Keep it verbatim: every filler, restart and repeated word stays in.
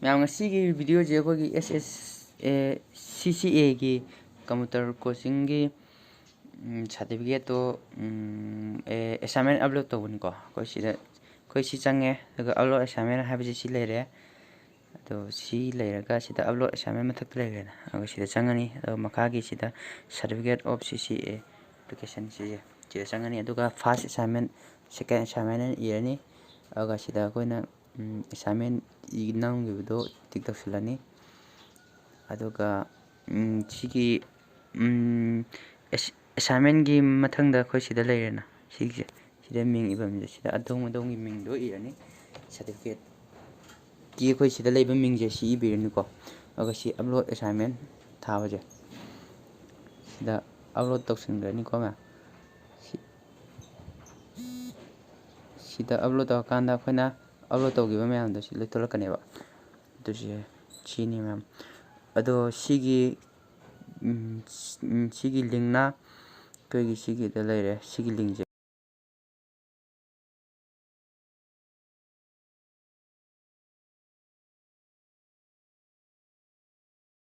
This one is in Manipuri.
ꯃꯌꯥꯝ, ꯉꯁꯤꯒꯤ ꯚꯤꯗꯤꯑꯣꯁꯦ ꯑꯩꯈꯣꯏꯒꯤ ꯑꯦꯁ ꯑꯦꯁ ꯑꯦ ꯁꯤ ꯁꯤ ꯑꯦꯒꯤ ꯀꯝꯄ꯭ꯌꯨꯇꯔ ꯀꯣꯆꯤꯡꯒꯤ ꯁꯥꯔꯇꯤꯐꯤꯀꯦꯠꯇꯣ, ꯑꯦꯁꯥꯏꯟꯃꯦꯟ ꯑꯞꯂꯣꯗ ꯇꯧꯕꯅꯤꯀꯣ꯫ ꯑꯩꯈꯣꯏ ꯁꯤꯗ, ꯑꯩꯈꯣꯏ ꯁꯤ ꯆꯪꯉꯦ꯫ ꯑꯗꯨꯒ ꯑꯞꯂꯣꯗ ꯑꯦꯁꯥꯏꯟꯃꯦꯟ ꯍꯥꯏꯕꯁꯤ ꯁꯤ ꯂꯩꯔꯦ꯫ ꯑꯗꯣ ꯁꯤ ꯂꯩꯔꯒ ꯁꯤꯗ ꯑꯞꯂꯣꯗ ꯑꯦꯁꯥꯏꯟꯃꯦꯟ ꯃꯊꯛꯇ ꯂꯩꯔꯦꯅ, ꯑꯗꯨꯒ ꯁꯤꯗ ꯆꯪꯉꯅꯤ꯫ ꯑꯗꯨꯒ ꯃꯈꯥꯒꯤ ꯁꯤꯗ certificate of C C A application ꯁꯤꯁꯦ, ꯁꯤꯗ ꯆꯪꯉꯅꯤ꯫ ꯑꯗꯨꯒ first assignment, second assignment ꯍꯥꯏꯅ ꯏꯔꯅꯤ꯫ ꯑꯗꯨꯒ ꯁꯤꯗ ꯑꯩꯈꯣꯏꯅ ꯑꯦꯁꯥꯏꯟꯃꯦꯟ ꯅꯝꯈꯤꯕꯗꯣ ꯇꯤꯛ ꯇꯧꯁꯤꯜꯂꯅꯤ꯫ ꯑꯗꯨꯒ ꯁꯤꯒꯤ ꯑꯦꯁꯥꯏꯟꯃꯦꯟꯒꯤ ꯃꯊꯪꯗ ꯑꯩꯈꯣꯏ ꯁꯤꯗ ꯂꯩꯔꯦꯅ, ꯁꯤꯒꯤꯁꯦ, ꯁꯤꯗ ꯃꯤꯡ ꯏꯐꯝꯁꯦ, ꯁꯤꯗ ꯑꯗꯣꯝ ꯑꯗꯣꯝꯒꯤ ꯃꯤꯡꯗꯣ ꯏꯔꯅꯤ꯫ ꯁꯥꯔꯇꯤꯐꯤꯀꯦꯠꯀꯤ ꯑꯩꯈꯣꯏ ꯁꯤꯗ ꯂꯩꯕ ꯃꯤꯡꯁꯦ ꯁꯤ ꯏꯕꯤꯔꯅꯤꯀꯣ꯫ ꯑꯗꯨꯒ ꯁꯤ ꯑꯞꯂꯣꯗ ꯑꯦꯁꯥꯏꯟꯃꯦꯟ ꯊꯥꯕꯁꯦ, ꯁꯤꯗ ꯑꯞꯂꯣꯗ ꯇꯧꯁꯤꯟꯈ꯭ꯔꯅꯤꯀꯣ ꯃꯌꯥꯝ꯫ ꯁꯤ, ꯁꯤꯗ ꯑꯞꯂꯣꯗ ꯇꯧꯔꯀꯥꯟꯗ ꯑꯩꯈꯣꯏꯅ ꯑꯞꯂꯣꯗ ꯇꯧꯈꯤꯕ ꯃꯌꯥꯝꯗꯣ ꯁꯤ ꯂꯣꯏ ꯊꯣꯛꯂꯛꯀꯅꯦꯕ꯫ ꯑꯗꯨꯁꯦ ꯁꯤꯅꯤ ꯃꯌꯥꯝ꯫ ꯑꯗꯣ ꯁꯤꯒꯤ ꯁꯤꯒꯤ ꯂꯤꯡꯅ ꯑꯩꯈꯣꯏꯒꯤ ꯁꯤꯒꯤꯗ ꯂꯩꯔꯦ꯫ ꯁꯤꯒꯤ ꯂꯤꯡꯁꯦ